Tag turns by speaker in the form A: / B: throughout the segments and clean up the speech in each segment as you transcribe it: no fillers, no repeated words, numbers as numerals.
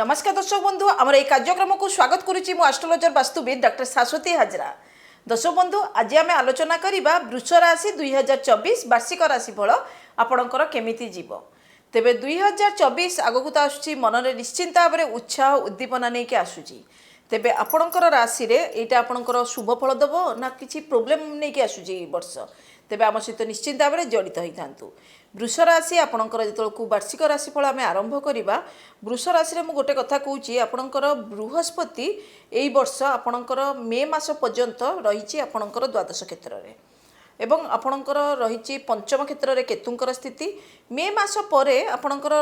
A: ନମସ୍କାର ଦର୍ଶକ ବନ୍ଧୁ, ଆମର ଏହି କାର୍ଯ୍ୟକ୍ରମକୁ ସ୍ୱାଗତ କରୁଛି ମୁଁ ଆଷ୍ଟ୍ରୋଲୋଜର ବାସ୍ତୁବିଦ ଡକ୍ଟର ଶାଶ୍ୱତୀ ହାଜରା। ଦର୍ଶକ ବନ୍ଧୁ, ଆଜି ଆମେ ଆଲୋଚନା କରିବା ବୃଷ ରାଶି 2024 ବାର୍ଷିକ ରାଶିଫଳ ଆପଣଙ୍କର କେମିତି ଯିବ। ତେବେ 2024 ଆଗକୁ ତ ଆସୁଛି, ମନରେ ନିଶ୍ଚିନ୍ତ ଭାବରେ ଉତ୍ସାହ ଉଦ୍ଦୀପନା ନେଇକି ଆସୁଛି। ତେବେ ଆପଣଙ୍କର ରାଶିରେ ଏଇଟା ଆପଣଙ୍କର ଶୁଭ ଫଳ ଦେବ ନା କିଛି ପ୍ରୋବ୍ଲେମ୍ ନେଇକି ଆସୁଛି ଏଇ ବର୍ଷ? ତେବେ ଆମ ସହିତ ନିଶ୍ଚିନ୍ତ ଭାବରେ ଜଡ଼ିତ ହୋଇଥାନ୍ତୁ। ବୃଷ ରାଶି ଆପଣଙ୍କର ଯେତେବେଳକୁ ବାର୍ଷିକ ରାଶିଫଳ ଆମେ ଆରମ୍ଭ କରିବା, ବୃଷ ରାଶିରେ ମୁଁ ଗୋଟେ କଥା କହୁଛି, ଆପଣଙ୍କର ବୃହସ୍ପତି ଏଇ ବର୍ଷ ଆପଣଙ୍କର ମେ ମାସ ପର୍ଯ୍ୟନ୍ତ ରହିଛି ଆପଣଙ୍କର ଦ୍ୱାଦଶ କ୍ଷେତ୍ରରେ ଏବଂ ଆପଣଙ୍କର ରହିଛି ପଞ୍ଚମ କ୍ଷେତ୍ରରେ କେତୁଙ୍କର ସ୍ଥିତି। ମେ ମାସ ପରେ ଆପଣଙ୍କର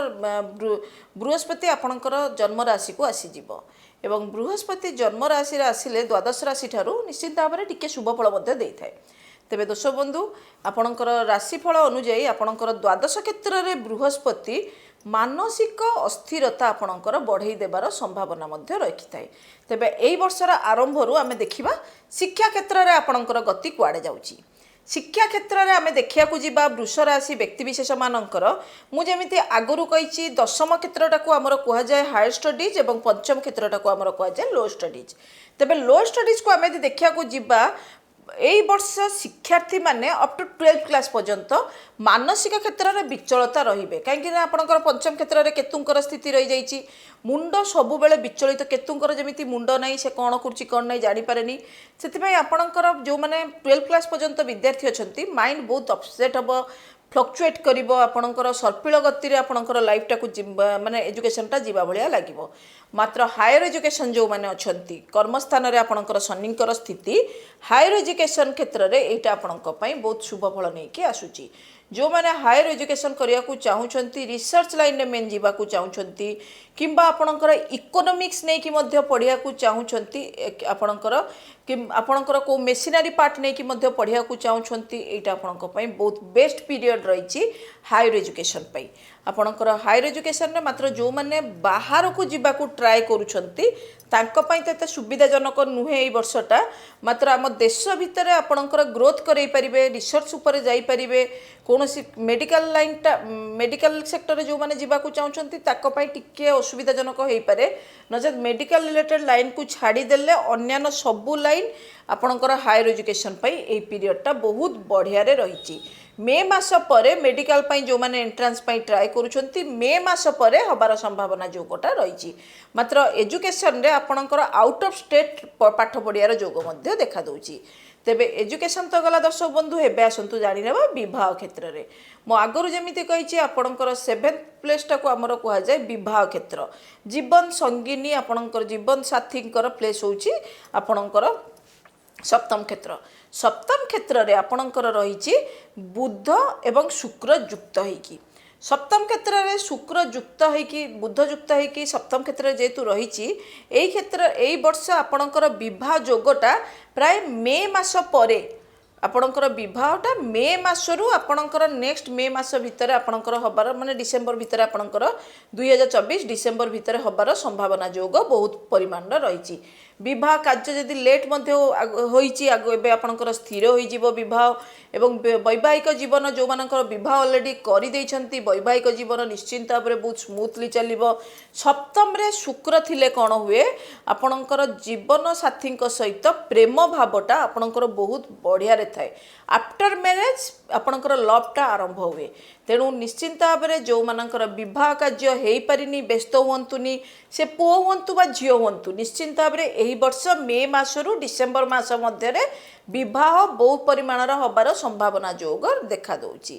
A: ବୃହସ୍ପତି ଆପଣଙ୍କର ଜନ୍ମ ରାଶିକୁ ଆସିଯିବ ଏବଂ ବୃହସ୍ପତି ଜନ୍ମ ରାଶିରେ ଆସିଲେ ଦ୍ୱାଦଶ ରାଶି ଠାରୁ ନିଶ୍ଚିନ୍ତ ଭାବରେ ଟିକେ ଶୁଭ ଫଳ ମଧ୍ୟ ଦେଇଥାଏ। ତେବେ ଦର୍ଶକ ବନ୍ଧୁ, ଆପଣଙ୍କର ରାଶିଫଳ ଅନୁଯାୟୀ ଆପଣଙ୍କର ଦ୍ୱାଦଶ କ୍ଷେତ୍ରରେ ବୃହସ୍ପତି ମାନସିକ ଅସ୍ଥିରତା ଆପଣଙ୍କର ବଢ଼େଇ ଦେବାର ସମ୍ଭାବନା ମଧ୍ୟ ରଖିଥାଏ। ତେବେ ଏଇ ବର୍ଷର ଆରମ୍ଭରୁ ଆମେ ଦେଖିବା ଶିକ୍ଷା କ୍ଷେତ୍ରରେ ଆପଣଙ୍କର ଗତି କୁଆଡ଼େ ଯାଉଛି। ଶିକ୍ଷା କ୍ଷେତ୍ରରେ ଆମେ ଦେଖିବାକୁ ଯିବା ବୃଷ ରାଶି ବ୍ୟକ୍ତିବିଶେଷମାନଙ୍କର, ମୁଁ ଯେମିତି ଆଗରୁ କହିଛି, ଦଶମ କ୍ଷେତ୍ରଟାକୁ ଆମର କୁହାଯାଏ ହାୟର ଷ୍ଟଡିଜ୍ ଏବଂ ପଞ୍ଚମ କ୍ଷେତ୍ରଟାକୁ ଆମର କୁହାଯାଏ ଲୋ ଷ୍ଟଡିଜ୍। ତେବେ ଲୋ ଷ୍ଟଡିଜ୍କୁ ଆମେ ଯଦି ଦେଖିବାକୁ ଯିବା, ଏଇ ବର୍ଷ ଶିକ୍ଷାର୍ଥୀମାନେ ଅପ୍ ଟୁ 12 କ୍ଲାସ୍ ପର୍ଯ୍ୟନ୍ତ ମାନସିକ କ୍ଷେତ୍ରରେ ବିଚଳତା ରହିବେ। କାହିଁକି ନା ଆପଣଙ୍କର ପଞ୍ଚମ କ୍ଷେତ୍ରରେ କେତୁଙ୍କର ସ୍ଥିତି ରହିଯାଇଛି। ମୁଣ୍ଡ ସବୁବେଳେ ବିଚଳିତ। କେତୁଙ୍କର ଯେମିତି ମୁଣ୍ଡ ନାହିଁ, ସେ କ'ଣ କରୁଛି କ'ଣ ନାହିଁ ଜାଣିପାରେନି। ସେଥିପାଇଁ ଆପଣଙ୍କର ଯେଉଁମାନେ 12 କ୍ଲାସ୍ ପର୍ଯ୍ୟନ୍ତ ବିଦ୍ୟାର୍ଥୀ ଅଛନ୍ତି, ମାଇଣ୍ଡ ବହୁତ ଅପସେଟ୍ ହେବ, ଫ୍ଲକ୍ଚୁଏଟ୍ କରିବ। ଆପଣଙ୍କର ସର୍ପିଳ ଗତିରେ ଆପଣଙ୍କର ଲାଇଫଟାକୁ ମାନେ ଏଜୁକେସନଟା ଯିବା ଭଳିଆ ଲାଗିବ। ମାତ୍ର ହାୟର ଏଜୁକେସନ୍ ଯେଉଁମାନେ ଅଛନ୍ତି, କର୍ମସ୍ଥାନରେ ଆପଣଙ୍କର ଶନିଙ୍କର ସ୍ଥିତି ହାୟର ଏଜୁକେସନ୍ କ୍ଷେତ୍ରରେ ଏଇଟା ଆପଣଙ୍କ ପାଇଁ ବହୁତ ଶୁଭ ଫଳ ନେଇକି ଆସୁଛି। ଯେଉଁମାନେ ହାୟର ଏଜୁକେସନ୍ କରିବାକୁ ଚାହୁଁଛନ୍ତି, ରିସର୍ଚ୍ଚ ଲାଇନରେ ମେନ୍ ଯିବାକୁ ଚାହୁଁଛନ୍ତି କିମ୍ବା ଆପଣଙ୍କର ଇକୋନୋମିକ୍ସ ନେଇକି ମଧ୍ୟ ପଢ଼ିବାକୁ ଚାହୁଁଛନ୍ତି, ଆପଣଙ୍କର କେଉଁ ମେସିନାରୀ ପାର୍ଟ ନେଇକି ମଧ୍ୟ ପଢ଼ିବାକୁ ଚାହୁଁଛନ୍ତି, ଏଇଟା ଆପଣଙ୍କ ପାଇଁ ବହୁତ ବେଷ୍ଟ ପିରିୟଡ଼ ରହିଛି ହାୟର ଏଜୁକେସନ୍ ପାଇଁ। ଆପଣଙ୍କର ହାୟର ଏଜୁକେସନରେ ମାତ୍ର ଯେଉଁମାନେ ବାହାରକୁ ଯିବାକୁ ଟ୍ରାଏ କରୁଛନ୍ତି, ତାଙ୍କ ପାଇଁ ତ ଏତେ ସୁବିଧାଜନକ ନୁହେଁ ଏଇ ବର୍ଷଟା। ମାତ୍ର ଆମ ଦେଶ ଭିତରେ ଆପଣଙ୍କର ଗ୍ରୋଥ୍ କରେଇ ପାରିବେ, ରିସର୍ଚ୍ଚ ଉପରେ ଯାଇପାରିବେ। କୌଣସି ମେଡ଼ିକାଲ ଲାଇନଟା, ମେଡ଼ିକାଲ ସେକ୍ଟରରେ ଯେଉଁମାନେ ଯିବାକୁ ଚାହୁଁଛନ୍ତି, ତାଙ୍କ ପାଇଁ ଟିକିଏ ଅସୁବିଧାଜନକ ହେଇପାରେ। ନଚେତ୍ ମେଡ଼ିକାଲ ରିଲେଟେଡ଼ ଲାଇନକୁ ଛାଡ଼ିଦେଲେ ଅନ୍ୟାନ୍ୟ ସବୁ ଲାଇନ୍ ଆପଣଙ୍କର ହାୟର ଏଜୁକେସନ୍ ପାଇଁ ଏଇ ପିରିୟଡ଼ଟା ବହୁତ ବଢ଼ିଆରେ ରହିଛି। ମେ ମାସ ପରେ ମେଡ଼ିକାଲ ପାଇଁ ଯେଉଁମାନେ ଏଣ୍ଟ୍ରାନ୍ସ ପାଇଁ ଟ୍ରାଏ କରୁଛନ୍ତି, ମେ ମାସ ପରେ ହେବାର ସମ୍ଭାବନା ଯୋଗଟା ରହିଛି। ମାତ୍ର ଏଜୁକେସନରେ ଆପଣଙ୍କର ଆଉଟ୍ ଅଫ୍ ଷ୍ଟେଟ୍ ପାଠ ପଢ଼ିବାର ଯୋଗ ମଧ୍ୟ ଦେଖାଦେଉଛି। ତେବେ ଏଜୁକେସନ୍ ତ ଗଲା ଦର୍ଶକ ବନ୍ଧୁ, ଏବେ ଆସନ୍ତୁ ଜାଣିନେବା ବିବାହ କ୍ଷେତ୍ରରେ। ମୁଁ ଆଗରୁ ଯେମିତି କହିଛି, ଆପଣଙ୍କର ସେଭେନ୍ଥ ପ୍ଲେସ୍ଟାକୁ ଆମର କୁହାଯାଏ ବିବାହ କ୍ଷେତ୍ର। ଜୀବନ ସଙ୍ଗିନୀ, ଆପଣଙ୍କର ଜୀବନ ସାଥୀଙ୍କର ପ୍ଲେସ୍ ହେଉଛି ଆପଣଙ୍କର ସପ୍ତମ କ୍ଷେତ୍ର। ସପ୍ତମ କ୍ଷେତ୍ରରେ ଆପଣଙ୍କର ରହିଛି ବୁଧ ଏବଂ ଶୁକ୍ର ଯୁକ୍ତ ହେଇକି। ସପ୍ତମ କ୍ଷେତ୍ରରେ ଶୁକ୍ର ଯୁକ୍ତ ହେଇକି, ବୁଧ ଯୁକ୍ତ ହେଇକି ସପ୍ତମ କ୍ଷେତ୍ରରେ ଯେହେତୁ ରହିଛି, ଏଇ କ୍ଷେତ୍ର ଏଇ ବର୍ଷ ଆପଣଙ୍କର ବିବାହ ଯୋଗଟା ପ୍ରାୟ ମେ ମାସ ପରେ, ଆପଣଙ୍କର ବିବାହଟା ମେ ମାସରୁ ଆପଣଙ୍କର ନେକ୍ସଟ ମେ ମାସ ଭିତରେ ଆପଣଙ୍କର ହେବାର, ମାନେ ଡିସେମ୍ବର ଭିତରେ, ଆପଣଙ୍କର 2024 ଡିସେମ୍ବର ଭିତରେ ହେବାର ସମ୍ଭାବନା ଯୋଗ ବହୁତ ପରିମାଣର ରହିଛି। ବିବାହ କାର୍ଯ୍ୟ ଯଦି ଲେଟ୍ ମଧ୍ୟ ହୋଇଛି ଆଗ, ଏବେ ଆପଣଙ୍କର ସ୍ଥିର ହୋଇଯିବ ବିବାହ ଏବଂ ବୈବାହିକ ଜୀବନ, ଯେଉଁମାନଙ୍କର ବିବାହ ଅଲରେଡ଼ି କରିଦେଇଛନ୍ତି, ବୈବାହିକ ଜୀବନ ନିଶ୍ଚିନ୍ତ ଭାବରେ ବହୁତ ସ୍ମୁଥଲି ଚାଲିବ। ସପ୍ତମରେ ଶୁକ୍ର ଥିଲେ କ'ଣ ହୁଏ? ଆପଣଙ୍କର ଜୀବନ ସାଥୀଙ୍କ ସହିତ ପ୍ରେମ ଭାବଟା ଆପଣଙ୍କର ବହୁତ ବଢ଼ିଆରେ ଥାଏ। ଆଫ୍ଟର ମ୍ୟାରେଜ୍ ଆପଣଙ୍କର ଲଭ୍ଟା ଆରମ୍ଭ ହୁଏ। ତେଣୁ ନିଶ୍ଚିନ୍ତ ଭାବରେ ଯେଉଁମାନଙ୍କର ବିବାହ କାର୍ଯ୍ୟ ହେଇପାରିନି, ବ୍ୟସ୍ତ ହୁଅନ୍ତୁନି। ସେ ପୁଅ ହୁଅନ୍ତୁ ବା ଝିଅ ହୁଅନ୍ତୁ, ନିଶ୍ଚିନ୍ତ ଭାବରେ ଏହି ବର୍ଷ ମେ ମାସରୁ ଡିସେମ୍ବର ମାସ ମଧ୍ୟରେ ବିବାହ ବହୁ ପରିମାଣର ହେବାର ସମ୍ଭାବନା ଯୋଗ ଦେଖାଦେଉଛି।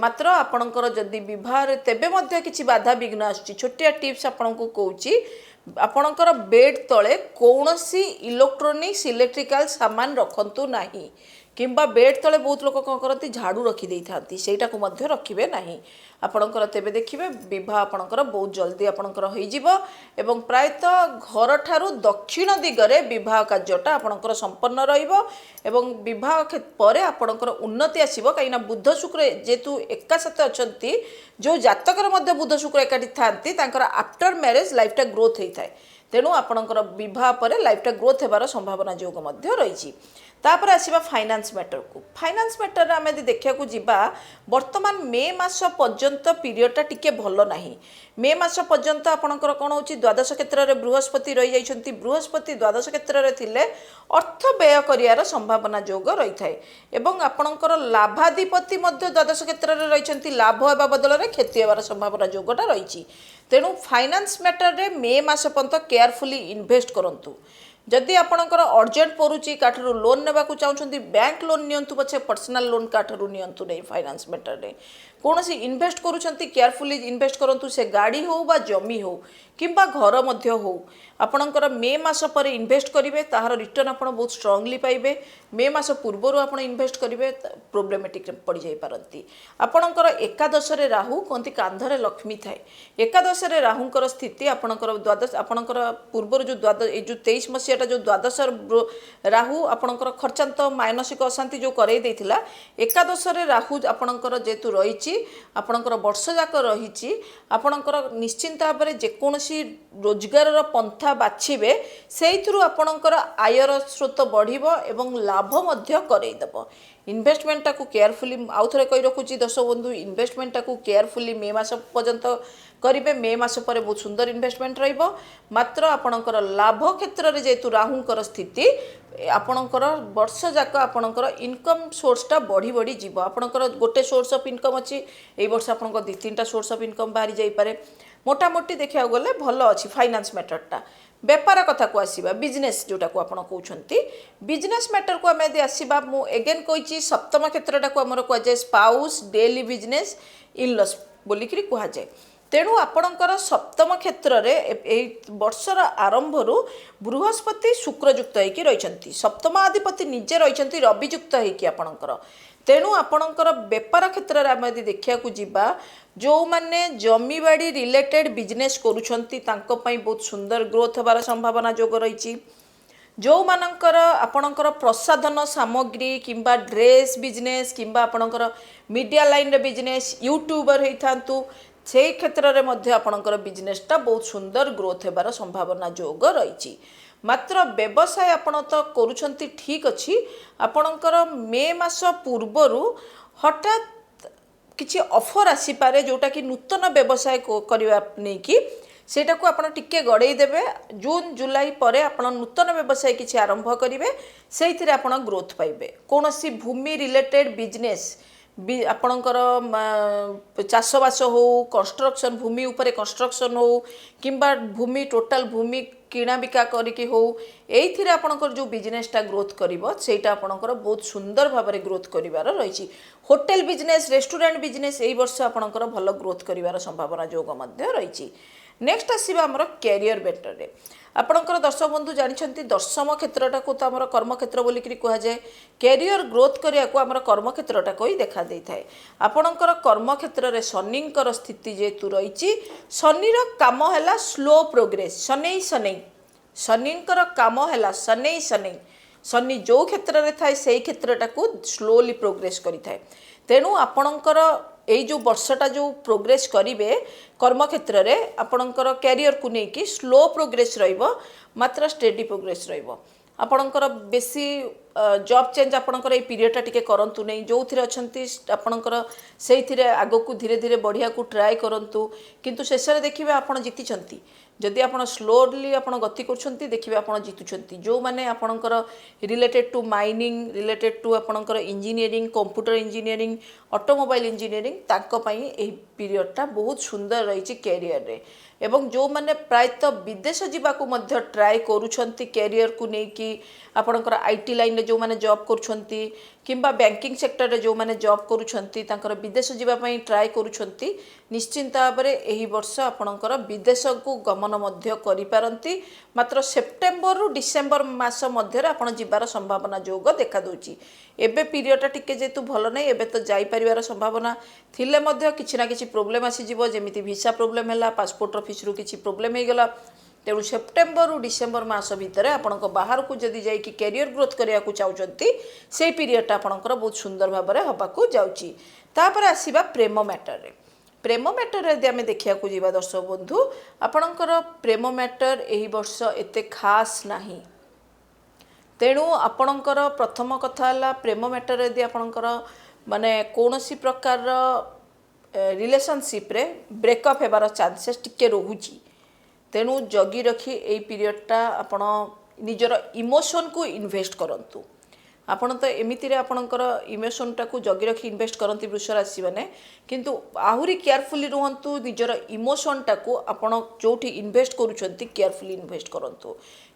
A: ମାତ୍ର ଆପଣଙ୍କର ଯଦି ବିବାହରେ ତେବେ ମଧ୍ୟ କିଛି ବାଧାବିଘ୍ନ ଆସୁଛି, ଛୋଟିଆ ଟିପ୍ସ ଆପଣଙ୍କୁ କହୁଛି। ଆପଣଙ୍କର ବେଡ୍ ତଳେ କୌଣସି ଇଲେକ୍ଟ୍ରୋନିକ୍ସ, ଇଲେକ୍ଟ୍ରିକାଲ ସାମାନ ରଖନ୍ତୁ ନାହିଁ। କିମ୍ବା ବେଡ୍ ତଳେ ବହୁତ ଲୋକ କ'ଣ କରନ୍ତି, ଝାଡ଼ୁ ରଖିଦେଇଥାନ୍ତି, ସେଇଟାକୁ ମଧ୍ୟ ରଖିବେ ନାହିଁ। ଆପଣଙ୍କର ତେବେ ଦେଖିବେ ବିବାହ ଆପଣଙ୍କର ବହୁତ ଜଲ୍ଦି ଆପଣଙ୍କର ହୋଇଯିବ ଏବଂ ପ୍ରାୟତଃ ଘରଠାରୁ ଦକ୍ଷିଣ ଦିଗରେ ବିବାହ କାର୍ଯ୍ୟଟା ଆପଣଙ୍କର ସମ୍ପନ୍ନ ରହିବ ଏବଂ ବିବାହ ପରେ ଆପଣଙ୍କର ଉନ୍ନତି ଆସିବ। କାହିଁକିନା ବୁଧ ଶୁକ୍ର ଯେହେତୁ ଏକା ସାଥେ ଅଛନ୍ତି, ଯେଉଁ ଜାତକରେ ମଧ୍ୟ ବୁଧ ଶୁକ୍ର ଏକାଠି ଥାନ୍ତି, ତାଙ୍କର ଆଫ୍ଟର ମ୍ୟାରେଜ୍ ଲାଇଫଟା ଗ୍ରୋଥ୍ ହେଇଥାଏ। ତେଣୁ ଆପଣଙ୍କର ବିବାହ ପରେ ଲାଇଫଟା ଗ୍ରୋଥ୍ ହେବାର ସମ୍ଭାବନା ଯୋଗ ମଧ୍ୟ ରହିଛି। ତାପରେ ଆସିବା ଫାଇନାନ୍ସ ମ୍ୟାଟରକୁ। ଫାଇନାନ୍ସ ମ୍ୟାଟରରେ ଆମେ ଯଦି ଦେଖିବାକୁ ଯିବା, ବର୍ତ୍ତମାନ ମେ ମାସ ପର୍ଯ୍ୟନ୍ତ ପିରିୟଡ଼ଟା ଟିକେ ଭଲ ନାହିଁ। ମେ ମାସ ପର୍ଯ୍ୟନ୍ତ ଆପଣଙ୍କର କ'ଣ ହେଉଛି? ଦ୍ୱାଦଶ କ୍ଷେତ୍ରରେ ବୃହସ୍ପତି ରହିଯାଇଛନ୍ତି। ବୃହସ୍ପତି ଦ୍ୱାଦଶ କ୍ଷେତ୍ରରେ ଥିଲେ ଅର୍ଥ ବ୍ୟୟ କରିବାର ସମ୍ଭାବନା ଯୋଗ ରହିଥାଏ ଏବଂ ଆପଣଙ୍କର ଲାଭାଧିପତି ମଧ୍ୟ ଦ୍ୱାଦଶ କ୍ଷେତ୍ରରେ ରହିଛନ୍ତି। ଲାଭ ହେବା ବଦଳରେ କ୍ଷତି ହେବାର ସମ୍ଭାବନା ଯୋଗଟା ରହିଛି। ତେଣୁ ଫାଇନାନ୍ସ ମ୍ୟାଟରରେ ମେ ମାସ ପର୍ଯ୍ୟନ୍ତ କେୟାରଫୁଲି ଇନଭେଷ୍ଟ କରନ୍ତୁ। ଯଦି ଆପଣଙ୍କର ଅର୍ଜେଣ୍ଟ ପଡ଼ୁଛି, କାଠାରୁ ଲୋନ୍ ନେବାକୁ ଚାହୁଁଛନ୍ତି, ବ୍ୟାଙ୍କ ଲୋନ୍ ନିଅନ୍ତୁ ପଛେ, ପର୍ସନାଲ ଲୋନ୍ କାଠାରୁ ନିଅନ୍ତୁ ନାହିଁ। ଫାଇନାନ୍ସ ମ୍ୟାଟରରେ କୌଣସି ଇନଭେଷ୍ଟ କରୁଛନ୍ତି, କେୟାରଫୁଲି ଇନଭେଷ୍ଟ କରନ୍ତୁ, ସେ ଗାଡ଼ି ହେଉ ବା ଜମି ହେଉ କିମ୍ବା ଘର ମଧ୍ୟ ହେଉ। ଆପଣଙ୍କର ମେ ମାସ ପରେ ଇନଭେଷ୍ଟ କରିବେ, ତାହାର ରିଟର୍ନ ଆପଣ ବହୁତ ଷ୍ଟ୍ରଙ୍ଗଲି ପାଇବେ। ମେ ମାସ ପୂର୍ବରୁ ଆପଣ ଇନଭେଷ୍ଟ କରିବେ, ପ୍ରୋବ୍ଲେମେଟିକ୍ରେ ପଡ଼ିଯାଇପାରନ୍ତି। ଆପଣଙ୍କର ଏକାଦଶରେ ରାହୁ, କୁହନ୍ତି କାନ୍ଧରେ ଲକ୍ଷ୍ମୀ ଥାଏ। ଏକାଦଶରେ ରାହୁଙ୍କର ସ୍ଥିତି ଆପଣଙ୍କର ଦ୍ୱାଦଶ, ଆପଣଙ୍କର ପୂର୍ବରୁ ଯେଉଁ ଏଇ ଯେଉଁ 23 ମସିହାଟା ଯେଉଁ ଦ୍ୱାଦଶ ରାହୁ ଆପଣଙ୍କର ଖର୍ଚ୍ଚାନ୍ତ, ମାନସିକ ଅଶାନ୍ତି ଯେଉଁ କରେଇ ଦେଇଥିଲା, ଏକାଦଶରେ ରାହୁ ଆପଣଙ୍କର ଯେହେତୁ ରହିଛି, ଆପଣଙ୍କର ବର୍ଷ ଯାକ ରହିଛି, ଆପଣଙ୍କର ନିଶ୍ଚିନ୍ତ ଭାବରେ ଯେକୌଣସି ରୋଜଗାରର ପନ୍ଥା ବାଛିବେ, ସେଇଥିରୁ ଆପଣଙ୍କର ଆୟର ସ୍ରୋତ ବଢ଼ିବ ଏବଂ ଲାଭ ମଧ୍ୟ କରେଇଦେବ। ଇନଭେଷ୍ଟମେଣ୍ଟଟାକୁ କେୟାରଫୁଲି, ଆଉ ଥରେ କହି ରଖୁଛି ଦର୍ଶକ ବନ୍ଧୁ, ଇନଭେଷ୍ଟମେଣ୍ଟଟାକୁ କେୟାରଫୁଲି ମେ ମାସ ପର୍ଯ୍ୟନ୍ତ କରିବେ। ମେ ମାସ ପରେ ବହୁତ ସୁନ୍ଦର ଇନଭେଷ୍ଟମେଣ୍ଟ ରହିବ। ମାତ୍ର ଆପଣଙ୍କର ଲାଭ କ୍ଷେତ୍ରରେ ଯେହେତୁ ରାହୁଙ୍କର ସ୍ଥିତି, ଆପଣଙ୍କର ବର୍ଷ ଯାକ ଆପଣଙ୍କର ଇନକମ୍ ସୋର୍ସଟା ବଢ଼ି ବଢ଼ି ଯିବ। ଆପଣଙ୍କର ଗୋଟେ ସୋର୍ସ ଅଫ୍ ଇନକମ୍ ଅଛି, ଏଇ ବର୍ଷ ଆପଣଙ୍କ ଦୁଇ ତିନିଟା ସୋର୍ସ ଅଫ୍ ଇନକମ୍ ବାହାରି ଯାଇପାରେ। ମୋଟାମୋଟି ଦେଖିବାକୁ ଗଲେ ଭଲ ଅଛି ଫାଇନାନ୍ସ ମ୍ୟାଟରଟା। ବେପାର କଥାକୁ ଆସିବା, ବିଜନେସ୍ ଯେଉଁଟାକୁ ଆପଣ କହୁଛନ୍ତି। ବିଜନେସ୍ ମ୍ୟାଟରକୁ ଆମେ ଯଦି ଆସିବା, ମୁଁ ଏଗେନ୍ କହିଛି, ସପ୍ତମ କ୍ଷେତ୍ରଟାକୁ ଆମର କୁହାଯାଏ ସ୍ପାଉସ୍, ଡେଲି ବିଜନେସ୍, ଇନଲସ୍ ବୋଲିକିରି କୁହାଯାଏ। ତେଣୁ ଆପଣଙ୍କର ସପ୍ତମ କ୍ଷେତ୍ରରେ ଏଇ ବର୍ଷର ଆରମ୍ଭରୁ ବୃହସ୍ପତି ଶୁକ୍ରଯୁକ୍ତ ହେଇକି ରହିଛନ୍ତି। ସପ୍ତମାଧିପତି ନିଜେ ରହିଛନ୍ତି ରବିଯୁକ୍ତ ହେଇକି ଆପଣଙ୍କର। ତେଣୁ ଆପଣଙ୍କର ବେପାର କ୍ଷେତ୍ରରେ ଆମେ ଯଦି ଦେଖିବାକୁ ଯିବା, ଯେଉଁମାନେ ଜମିବାଡ଼ି ରିଲେଟେଡ୍ ବିଜନେସ୍ କରୁଛନ୍ତି, ତାଙ୍କ ପାଇଁ ବହୁତ ସୁନ୍ଦର ଗ୍ରୋଥ୍ ହେବାର ସମ୍ଭାବନା ଯୋଗ ରହିଛି। ଯେଉଁମାନଙ୍କର ଆପଣଙ୍କର ପ୍ରସାଧନ ସାମଗ୍ରୀ କିମ୍ବା ଡ୍ରେସ୍ ବିଜନେସ୍ କିମ୍ବା ଆପଣଙ୍କର ମିଡ଼ିଆ ଲାଇନ୍ର ବିଜନେସ୍, ୟୁଟ୍ୟୁବର ହେଇଥାନ୍ତୁ, ସେଇ କ୍ଷେତ୍ରରେ ମଧ୍ୟ ଆପଣଙ୍କର ବିଜନେସ୍ଟା ବହୁତ ସୁନ୍ଦର ଗ୍ରୋଥ୍ ହେବାର ସମ୍ଭାବନା ଯୋଗ ରହିଛି। ମାତ୍ର ବ୍ୟବସାୟ ଆପଣ ତ କରୁଛନ୍ତି, ଠିକ୍ ଅଛି, ଆପଣଙ୍କର ମେ ମାସ ପୂର୍ବରୁ ହଠାତ୍ କିଛି ଅଫର୍ ଆସିପାରେ, ଯେଉଁଟାକି ନୂତନ ବ୍ୟବସାୟ କରିବା ନେଇକି। ସେଇଟାକୁ ଆପଣ ଟିକେ ଗଡ଼େଇ ଦେବେ। ଜୁନ୍ ଜୁଲାଇ ପରେ ଆପଣ ନୂତନ ବ୍ୟବସାୟ କିଛି ଆରମ୍ଭ କରିବେ, ସେଇଥିରେ ଆପଣ ଗ୍ରୋଥ୍ ପାଇବେ। କୌଣସି ଭୂମି ରିଲେଟେଡ୍ ବିଜନେସ୍ ବି, ଆପଣଙ୍କର ଚାଷବାସ ହଉ, କନଷ୍ଟ୍ରକ୍ସନ୍, ଭୂମି ଉପରେ କନଷ୍ଟ୍ରକ୍ସନ୍ ହଉ କିମ୍ବା ଭୂମି, ଟୋଟାଲ ଭୂମି କିଣା ବିକା କରିକି ହଉ, ଏଇଥିରେ ଆପଣଙ୍କର ଯେଉଁ ବିଜନେସଟା ଗ୍ରୋଥ୍ କରିବ, ସେଇଟା ଆପଣଙ୍କର ବହୁତ ସୁନ୍ଦର ଭାବରେ ଗ୍ରୋଥ୍ କରିବାର ରହିଛି। ହୋଟେଲ ବିଜନେସ୍, ରେଷ୍ଟୁରାଣ୍ଟ ବିଜନେସ୍ ଏଇ ବର୍ଷ ଆପଣଙ୍କର ଭଲ ଗ୍ରୋଥ୍ କରିବାର ସମ୍ଭାବନା ଯୋଗ ମଧ୍ୟ ରହିଛି। ନେକ୍ସଟ ଆସିବା ଆମର କ୍ୟାରିୟର ମ୍ୟାଟରରେ। ଆପଣଙ୍କର ଦର୍ଶକ ବନ୍ଧୁ ଜାଣିଛନ୍ତି, ଦଶମ କ୍ଷେତ୍ରଟାକୁ ତ ଆମର କର୍ମକ୍ଷେତ୍ର ବୋଲିକିରି କୁହାଯାଏ। କ୍ୟାରିୟର ଗ୍ରୋଥ୍ କରିବାକୁ ଆମର କର୍ମକ୍ଷେତ୍ରଟାକୁ ହିଁ ଦେଖା ଦେଇଥାଏ। ଆପଣଙ୍କର କର୍ମକ୍ଷେତ୍ରରେ ଶନିଙ୍କର ସ୍ଥିତି ଯେହେତୁ ରହିଛି, ଶନିର କାମ ହେଲା ସ୍ଲୋ ପ୍ରୋଗ୍ରେସ୍, ଶନେଇ ଶନେଇ। ଶନିଙ୍କର କାମ ହେଲା ଶନେଇ ଶନେଇ। ଶନି ଯେଉଁ କ୍ଷେତ୍ରରେ ଥାଏ, ସେଇ କ୍ଷେତ୍ରଟାକୁ ସ୍ଲୋଲି ପ୍ରୋଗ୍ରେସ୍ କରିଥାଏ। ତେଣୁ ଆପଣଙ୍କର ଏଇ ଯେଉଁ ବର୍ଷଟା ଯେଉଁ ପ୍ରୋଗ୍ରେସ୍ କରିବେ କର୍ମକ୍ଷେତ୍ରରେ, ଆପଣଙ୍କର କ୍ୟାରିୟରକୁ ନେଇକି ସ୍ଲୋ ପ୍ରୋଗ୍ରେସ୍ ରହିବ, ମାତ୍ର ଷ୍ଟେଡି ପ୍ରୋଗ୍ରେସ୍ ରହିବ। ଆପଣଙ୍କର ବେଶୀ ଜବ୍ ଚେଞ୍ଜ ଆପଣଙ୍କର ଏଇ ପିରିୟଡ଼ଟା ଟିକେ କରନ୍ତୁ ନାହିଁ। ଯେଉଁଥିରେ ଅଛନ୍ତି, ଆପଣଙ୍କର ସେଇଥିରେ ଆଗକୁ ଧୀରେ ଧୀରେ ବଢ଼ିବାକୁ ଟ୍ରାଏ କରନ୍ତୁ। କିନ୍ତୁ ଶେଷରେ ଦେଖିବେ ଆପଣ ଜିତିଛନ୍ତି। ଯଦି ଆପଣ ସ୍ଲୋଲି ଆପଣ ଗତି କରୁଛନ୍ତି, ଦେଖିବେ ଆପଣ ଜିତୁଛନ୍ତି। ଯେଉଁମାନେ ଆପଣଙ୍କର related to mining, related to ଆପଣଙ୍କର engineering, computer engineering, automobile engineering, ତାଙ୍କ ପାଇଁ ଏହି ପିରିୟଡ଼ଟା ବହୁତ ସୁନ୍ଦର ରହିଛି କ୍ୟାରିୟରରେ। ଏବଂ ଯେଉଁମାନେ ପ୍ରାୟତଃ ବିଦେଶ ଯିବାକୁ ମଧ୍ୟ ଟ୍ରାଏ କରୁଛନ୍ତି କ୍ୟାରିୟରକୁ ନେଇକି, ଆପଣଙ୍କର IT ଲାଇନରେ ଯେଉଁମାନେ ଜବ୍ କରୁଛନ୍ତି କିମ୍ବା ବ୍ୟାଙ୍କିଂ ସେକ୍ଟରରେ ଯେଉଁମାନେ ଜବ୍ କରୁଛନ୍ତି, ତାଙ୍କର ବିଦେଶ ଯିବା ପାଇଁ ଟ୍ରାଏ କରୁଛନ୍ତି, ନିଶ୍ଚିନ୍ତ ଭାବରେ ଏହି ବର୍ଷ ଆପଣଙ୍କର ବିଦେଶକୁ ଗମନ ମଧ୍ୟ କରିପାରନ୍ତି। ମାତ୍ର ସେପ୍ଟେମ୍ବରରୁ ଡିସେମ୍ବର ମାସ ମଧ୍ୟରେ ଆପଣ ଯିବାର ସମ୍ଭାବନା ଯୋଗ ଦେଖାଦେଉଛି। ଏବେ ପିରିୟଡ଼ଟା ଟିକେ ଯେହେତୁ ଭଲ ନାହିଁ, ଏବେ ତ ଯାଇପାରିବାର ସମ୍ଭାବନା ଥିଲେ ମଧ୍ୟ କିଛି ନା କିଛି ପ୍ରୋବ୍ଲେମ୍ ଆସିଯିବ। ଯେମିତି ଭିସା ପ୍ରୋବ୍ଲେମ୍ ହେଲା, ପାସପୋର୍ଟ ଅଫିସରୁ କିଛି ପ୍ରୋବ୍ଲେମ୍ ହେଇଗଲା। ତେଣୁ ସେପ୍ଟେମ୍ବରରୁ ଡିସେମ୍ବର ମାସ ଭିତରେ ଆପଣଙ୍କ ବାହାରକୁ ଯଦି ଯାଇକି କ୍ୟାରିୟର ଗ୍ରୋଥ୍ କରିବାକୁ ଚାହୁଁଛନ୍ତି, ସେଇ ପିରିୟଡ଼ଟା ଆପଣଙ୍କର ବହୁତ ସୁନ୍ଦର ଭାବରେ ହେବାକୁ ଯାଉଛି। ତାପରେ ଆସିବା ପ୍ରେମ ମ୍ୟାଟରରେ। ପ୍ରେମ ମ୍ୟାଟରରେ ଯଦି ଆମେ ଦେଖିବାକୁ ଯିବା ଦର୍ଶକ ବନ୍ଧୁ, ଆପଣଙ୍କର ପ୍ରେମ ମ୍ୟାଟର ଏହି ବର୍ଷ ଏତେ ଖାସ୍ ନାହିଁ। ତେଣୁ ଆପଣଙ୍କର ପ୍ରଥମ କଥା ହେଲା, ପ୍ରେମ ମ୍ୟାଟର ଯଦି ଆପଣଙ୍କର ମାନେ କୌଣସି ପ୍ରକାରର ରିଲେସନସିପ୍ରେ ବ୍ରେକଅପ୍ ହେବାର ଚାନ୍ସେସ୍ ଟିକେ ରହୁଛି। ତେଣୁ ଜଗି ରଖି ଏଇ ପିରିୟଡ଼ଟା ଆପଣ ନିଜର ଇମୋସନକୁ ଇନଭେଷ୍ଟ କରନ୍ତୁ। ଆପଣ ତ ଏମିତିରେ ଆପଣଙ୍କର ଇମୋସନଟାକୁ ଜଗି ରଖି ଇନଭେଷ୍ଟ କରନ୍ତି ବୃଷ ରାଶି ମାନେ, କିନ୍ତୁ ଆହୁରି କେୟାରଫୁଲି ରୁହନ୍ତୁ। ନିଜର ଇମୋସନଟାକୁ ଆପଣ ଯେଉଁଠି ଇନଭେଷ୍ଟ କରୁଛନ୍ତି, କେୟାରଫୁଲି ଇନଭେଷ୍ଟ କରନ୍ତୁ,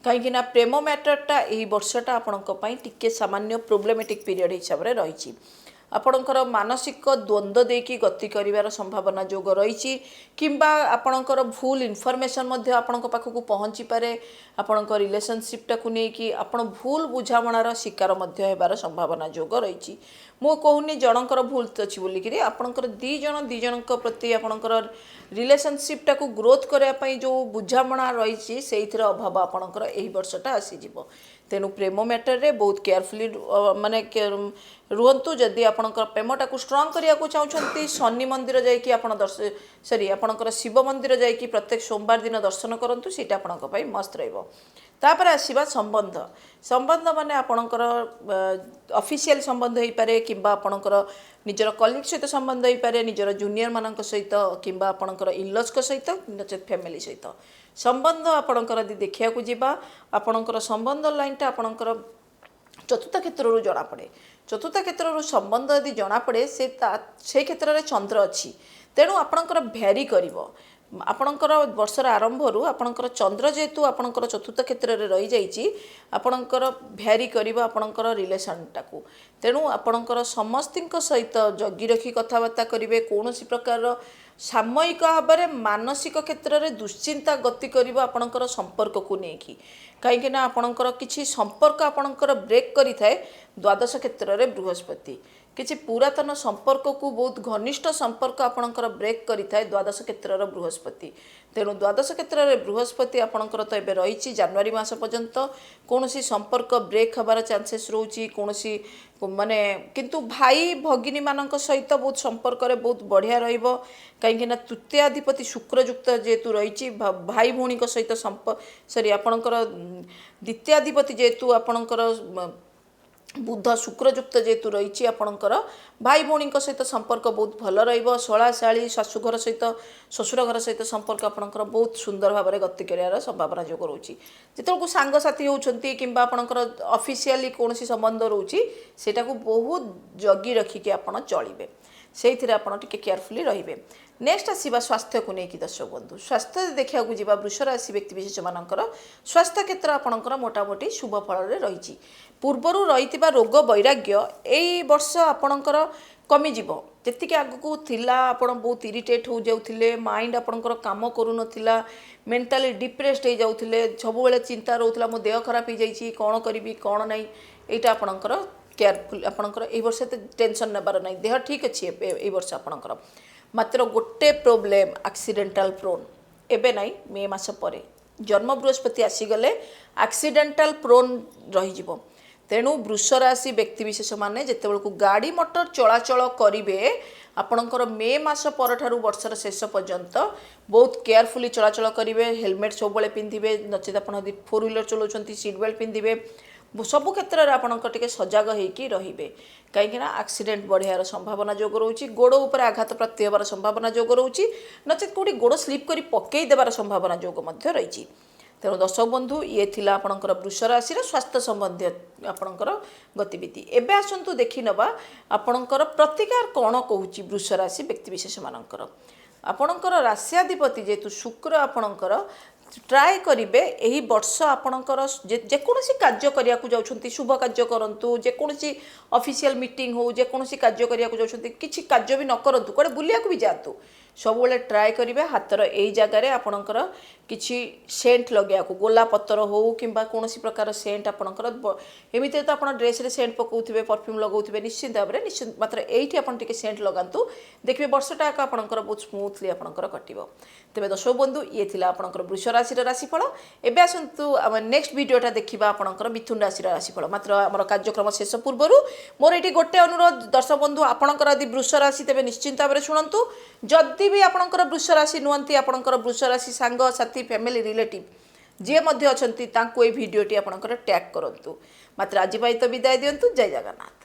A: କାହିଁକି ନା ପ୍ରେମ ମ୍ୟାଟରଟା ଏହି ବର୍ଷଟା ଆପଣଙ୍କ ପାଇଁ ଟିକେ ସାମାନ୍ୟ ପ୍ରୋବ୍ଲେମେଟିକ୍ ପିରିୟଡ଼ ହିସାବରେ ରହିଛି। ଆପଣଙ୍କର ମାନସିକ ଦ୍ୱନ୍ଦ୍ୱ ଦେଇକି ଗତି କରିବାର ସମ୍ଭାବନା ଯୋଗ ରହିଛି, କିମ୍ବା ଆପଣଙ୍କର ଭୁଲ ଇନଫର୍ମେସନ୍ ମଧ୍ୟ ଆପଣଙ୍କ ପାଖକୁ ପହଞ୍ଚିପାରେ। ଆପଣଙ୍କ ରିଲେସନସିପ୍ଟାକୁ ନେଇକି ଆପଣ ଭୁଲ ବୁଝାମଣାର ଶିକାର ମଧ୍ୟ ହେବାର ସମ୍ଭାବନା ଯୋଗ ରହିଛି। ମୁଁ କହୁନି ଜଣଙ୍କର ଭୁଲ ଅଛି ବୋଲିକିରି, ଆପଣଙ୍କର ଦୁଇ ଜଣ ଦୁଇ ଜଣଙ୍କ ପ୍ରତି ଆପଣଙ୍କର ରିଲେସନସିପ୍ଟାକୁ ଗ୍ରୋଥ୍ କରିବା ପାଇଁ ଯେଉଁ ବୁଝାମଣା ରହିଛି, ସେଇଥିର ଅଭାବ ଆପଣଙ୍କର ଏହି ବର୍ଷଟା ଆସିଯିବ। ତେଣୁ ପ୍ରେମ ମ୍ୟାଟରରେ ବହୁତ କେୟାରଫୁଲି ମାନେ ରୁହନ୍ତୁ। ଯଦି ଆପଣଙ୍କର ପ୍ରେମଟାକୁ ଷ୍ଟ୍ରଙ୍ଗ କରିବାକୁ ଚାହୁଁଛନ୍ତି, ଶନି ମନ୍ଦିର ଯାଇକି ଆପଣ ଦର୍ଶ ସରି ଆପଣଙ୍କର ଶିବ ମନ୍ଦିର ଯାଇକି ପ୍ରତ୍ୟେକ ସୋମବାର ଦିନ ଦର୍ଶନ କରନ୍ତୁ। ସେଇଟା ଆପଣଙ୍କ ପାଇଁ ମସ୍ତ ରହିବ। ତାପରେ ଆସିବା ସମ୍ବନ୍ଧ। ସମ୍ବନ୍ଧ ମାନେ ଆପଣଙ୍କର ଅଫିସିଆଲ ସମ୍ବନ୍ଧ ହେଇପାରେ, କିମ୍ବା ଆପଣଙ୍କର ନିଜର କଲିଗ ସହିତ ସମ୍ବନ୍ଧ ହେଇପାରେ, ନିଜର ଜୁନିୟରମାନଙ୍କ ସହିତ, କିମ୍ବା ଆପଣଙ୍କର ଇନଲଜ୍ଙ୍କ ସହିତ, ନଚେତ୍ ଫ୍ୟାମିଲି ସହିତ ସମ୍ବନ୍ଧ। ଆପଣଙ୍କର ଯଦି ଦେଖିବାକୁ ଯିବା, ଆପଣଙ୍କର ସମ୍ବନ୍ଧ ଲାଇନଟା ଆପଣଙ୍କର ଚତୁର୍ଥ କ୍ଷେତ୍ରରୁ ଜଣାପଡ଼େ। ଚତୁର୍ଥ କ୍ଷେତ୍ରରୁ ସମ୍ବନ୍ଧ ଯଦି ଜଣାପଡ଼େ, ସେ ତା ସେଇ କ୍ଷେତ୍ରରେ ଚନ୍ଦ୍ର ଅଛି। ତେଣୁ ଆପଣଙ୍କର ଭ୍ୟାରି କରିବ। ଆପଣଙ୍କର ବର୍ଷର ଆରମ୍ଭରୁ ଆପଣଙ୍କର ଚନ୍ଦ୍ର ଯେହେତୁ ଆପଣଙ୍କର ଚତୁର୍ଥ କ୍ଷେତ୍ରରେ ରହିଯାଇଛି, ଆପଣଙ୍କର ଭ୍ୟାରି କରିବ ଆପଣଙ୍କର ରିଲେସନଟାକୁ। ତେଣୁ ଆପଣଙ୍କର ସମସ୍ତଙ୍କ ସହିତ ଜଗି ରଖି କଥାବାର୍ତ୍ତା କରିବେ। କୌଣସି ପ୍ରକାରର ସାମୟିକ ଭାବରେ ମାନସିକ କ୍ଷେତ୍ରରେ ଦୁଶ୍ଚିନ୍ତା ଗତି କରିବ ଆପଣଙ୍କର ସମ୍ପର୍କକୁ ନେଇକି, କାହିଁକିନା ଆପଣଙ୍କର କିଛି ସମ୍ପର୍କ ଆପଣଙ୍କର ବ୍ରେକ୍ କରିଥାଏ ଦ୍ୱାଦଶ କ୍ଷେତ୍ରରେ ବୃହସ୍ପତି। କିଛି ପୁରାତନ ସମ୍ପର୍କକୁ, ବହୁତ ଘନିଷ୍ଠ ସମ୍ପର୍କ ଆପଣଙ୍କର ବ୍ରେକ୍ କରିଥାଏ ଦ୍ୱାଦଶ କ୍ଷେତ୍ରର ବୃହସ୍ପତି। ତେଣୁ ଦ୍ୱାଦଶ କ୍ଷେତ୍ରରେ ବୃହସ୍ପତି ଆପଣଙ୍କର ତ ଏବେ ରହିଛି ଜାନୁଆରୀ ମାସ ପର୍ଯ୍ୟନ୍ତ, କୌଣସି ସମ୍ପର୍କ ବ୍ରେକ୍ ହେବାର ଚାନ୍ସେସ୍ ରହୁଛି କୌଣସି ମାନେ। କିନ୍ତୁ ଭାଇ ଭଗିନୀମାନଙ୍କ ସହିତ ବହୁତ ସମ୍ପର୍କରେ ବହୁତ ବଢ଼ିଆ ରହିବ, କାହିଁକିନା ତୃତୀୟାଧିପତି ଶୁକ୍ରଯୁକ୍ତ ଯେହେତୁ ରହିଛି, ଭାଇ ଭଉଣୀଙ୍କ ସହିତ ସରି ଆପଣଙ୍କର ଦ୍ୱିତୀୟାଧିପତି ଯେହେତୁ ଆପଣଙ୍କର ବୁଧ ଶୁକ୍ରଯୁକ୍ତ ଯେହେତୁ ରହିଛି, ଆପଣଙ୍କର ଭାଇ ଭଉଣୀଙ୍କ ସହିତ ସମ୍ପର୍କ ବହୁତ ଭଲ ରହିବ। ଶଳା ଶାଳୀ, ଶାଶୁଘର ସହିତ, ଶ୍ୱଶୁର ଘର ସହିତ ସମ୍ପର୍କ ଆପଣଙ୍କର ବହୁତ ସୁନ୍ଦର ଭାବରେ ଗତି କରିବାର ସମ୍ଭାବନା ଯୋଗ ରହୁଛି। ଯେତେବେଳକୁ ସାଙ୍ଗସାଥି ହେଉଛନ୍ତି କିମ୍ବା ଆପଣଙ୍କର ଅଫିସିଆଲି କୌଣସି ସମ୍ବନ୍ଧ ରହୁଛି, ସେଇଟାକୁ ବହୁତ ଜଗି ରଖିକି ଆପଣ ଚଳିବେ। ସେଇଥିରେ ଆପଣ ଟିକେ କେୟାରଫୁଲି ରହିବେ। ନେକ୍ସଟ ଆସିବା ସ୍ୱାସ୍ଥ୍ୟକୁ ନେଇକି। ଦର୍ଶକ ବନ୍ଧୁ, ସ୍ୱାସ୍ଥ୍ୟ ଦେଖିବାକୁ ଯିବା, ବୃଷ ରାଶି ବ୍ୟକ୍ତିବିଶେଷମାନଙ୍କର ସ୍ୱାସ୍ଥ୍ୟ କ୍ଷେତ୍ର ଆପଣଙ୍କର ମୋଟାମୋଟି ଶୁଭ ଫଳରେ ରହିଛି। ପୂର୍ବରୁ ରହିଥିବା ରୋଗ ବୈରାଗ୍ୟ ଏଇ ବର୍ଷ ଆପଣଙ୍କର କମିଯିବ। ଯେତିକି ଆଗକୁ ଥିଲା, ଆପଣ ବହୁତ ଇରିଟେଟ୍ ହୋଇଯାଉଥିଲେ, ମାଇଣ୍ଡ ଆପଣଙ୍କର କାମ କରୁନଥିଲା, ମେଣ୍ଟାଲି ଡିପ୍ରେସ୍ଡ ହେଇଯାଉଥିଲେ, ସବୁବେଳେ ଚିନ୍ତା ରହୁଥିଲା ମୋ ଦେହ ଖରାପ ହେଇଯାଇଛି, କ'ଣ କରିବି କ'ଣ ନାହିଁ, ଏଇଟା ଆପଣଙ୍କର କେୟାରଫୁଲ୍। ଆପଣଙ୍କର ଏଇ ବର୍ଷ ଏତେ ଟେନସନ୍ ନେବାର ନାହିଁ। ଦେହ ଠିକ୍ ଅଛି ଏବେ ଏଇ ବର୍ଷ ଆପଣଙ୍କର। ମାତ୍ର ଗୋଟେ ପ୍ରୋବ୍ଲେମ୍, ଆକ୍ସିଡେଣ୍ଟାଲ ପ୍ରୋନ୍। ଏବେ ନାହିଁ, ମେ ମାସ ପରେ ଜନ୍ମ ବୃହସ୍ପତି ଆସିଗଲେ ଆକ୍ସିଡେଣ୍ଟାଲ ପ୍ରୋନ୍ ରହିଯିବ। ତେଣୁ ବୃଷ ରାଶି ବ୍ୟକ୍ତିବିଶେଷମାନେ ଯେତେବେଳକୁ ଗାଡ଼ି ମଟର ଚଳାଚଳ କରିବେ, ଆପଣଙ୍କର ମେ ମାସ ପରଠାରୁ ବର୍ଷର ଶେଷ ପର୍ଯ୍ୟନ୍ତ ବହୁତ କେୟାରଫୁଲି ଚଳାଚଳ କରିବେ। ହେଲମେଟ୍ ସବୁବେଳେ ପିନ୍ଧିବେ, ନଚେତ୍ ଆପଣ ଯଦି ଫୋର୍ ହ୍ୱିଲର ଚଲାଉଛନ୍ତି, ସିଟ୍ ବେଲ୍ଟ ପିନ୍ଧିବେ। ସବୁ କ୍ଷେତ୍ରରେ ଆପଣଙ୍କ ଟିକେ ସଜାଗ ହେଇକି ରହିବେ, କାହିଁକିନା ଆକ୍ସିଡେଣ୍ଟ ବଢ଼ିବାର ସମ୍ଭାବନା ଯୋଗ ରହୁଛି। ଗୋଡ଼ ଉପରେ ଆଘାତ ପ୍ରାପ୍ତି ହେବାର ସମ୍ଭାବନା ଯୋଗ ରହୁଛି, ନଚେତ୍ କେଉଁଠି ଗୋଡ଼ ସ୍ଲିପ୍ କରି ପକେଇ ଦେବାର ସମ୍ଭାବନା ଯୋଗ ମଧ୍ୟ ରହିଛି। ତେଣୁ ଦର୍ଶକ ବନ୍ଧୁ, ଇଏ ଥିଲା ଆପଣଙ୍କର ବୃଷ ରାଶିର ସ୍ୱାସ୍ଥ୍ୟ ସମ୍ବନ୍ଧୀୟ ଆପଣଙ୍କର ଗତିବିଧି। ଏବେ ଆସନ୍ତୁ ଦେଖିନେବା ଆପଣଙ୍କର ପ୍ରତିକାର କ'ଣ କହୁଛି ବୃଷ ରାଶି ବ୍ୟକ୍ତିବିଶେଷମାନଙ୍କର। ଆପଣଙ୍କର ରାଶିଆଧିପତି ଯେହେତୁ ଶୁକ୍ର, ଆପଣଙ୍କର ଟ୍ରାଏ କରିବେ ଏହି ବର୍ଷ ଆପଣଙ୍କର ଯେକୌଣସି କାର୍ଯ୍ୟ କରିବାକୁ ଯାଉଛନ୍ତି, ଶୁଭ କାର୍ଯ୍ୟ କରନ୍ତୁ, ଯେକୌଣସି ଅଫିସିଆଲ ମିଟିଂ ହେଉ, ଯେକୌଣସି କାର୍ଯ୍ୟ କରିବାକୁ ଯାଉଛନ୍ତି, କିଛି କାର୍ଯ୍ୟ ବି ନ କରନ୍ତୁ, କୁଆଡ଼େ ବୁଲିବାକୁ ବି ଯାଆନ୍ତୁ, ସବୁବେଳେ ଟ୍ରାଏ କରିବେ ହାତର ଏଇ ଜାଗାରେ ଆପଣଙ୍କର କିଛି ସେଣ୍ଟ ଲଗାଇବାକୁ। ଗୋଲାପ ପତ୍ର ହେଉ କିମ୍ବା କୌଣସି ପ୍ରକାର ସେଣ୍ଟ ଆପଣଙ୍କର। ଏମିତିରେ ତ ଆପଣ ଡ୍ରେସ୍ରେ ସେଣ୍ଟ ପକାଉଥିବେ, ପରଫ୍ୟୁମ୍ ଲଗାଉଥିବେ ନିଶ୍ଚିନ୍ତ ଭାବରେ ନିଶ୍ଚିନ୍ତ, ମାତ୍ର ଏଇଠି ଆପଣ ଟିକେ ସେଣ୍ଟ ଲଗାନ୍ତୁ, ଦେଖିବେ ବର୍ଷଟା ଯାକ ଆପଣଙ୍କର ବହୁତ ସ୍ମୁଥଲି ଆପଣଙ୍କର କଟିବ। ତେବେ ଦର୍ଶକ ବନ୍ଧୁ, ଇଏ ଥିଲା ଆପଣଙ୍କର ବୃଷ ରାଶିର ରାଶିଫଳ। ଏବେ ଆସନ୍ତୁ ଆମେ ନେକ୍ସଟ ଭିଡ଼ିଓଟା ଦେଖିବା ଆପଣଙ୍କର ମିଥୁନ ରାଶିର ରାଶିଫଳ। ମାତ୍ର ଆମର କାର୍ଯ୍ୟକ୍ରମ ଶେଷ ପୂର୍ବରୁ ମୋର ଏଇଠି ଗୋଟେ ଅନୁରୋଧ ଦର୍ଶକ ବନ୍ଧୁ, ଆପଣଙ୍କର ଯଦି ବୃଷ ରାଶି ତେବେ ନିଶ୍ଚିନ୍ତ ଭାବରେ ଶୁଣନ୍ତୁ। ଯଦି ବି ଆପଣଙ୍କର ବୃଷ ରାଶି ନୁହନ୍ତି, ଆପଣଙ୍କର ବୃଷ ରାଶି ସାଙ୍ଗସାଥି, ଫ୍ୟାମିଲି, ରିଲେଟିଭ୍ ଯିଏ ମଧ୍ୟ ଅଛନ୍ତି ତାଙ୍କୁ ଏଇ ଭିଡ଼ିଓଟି ଆପଣଙ୍କର ଟ୍ୟାଗ୍ କରନ୍ତୁ। ମାତ୍ର ଆଜି ପାଇଁ ତ ବିଦାୟ ଦିଅନ୍ତୁ। ଜୟ ଜଗନ୍ନାଥ।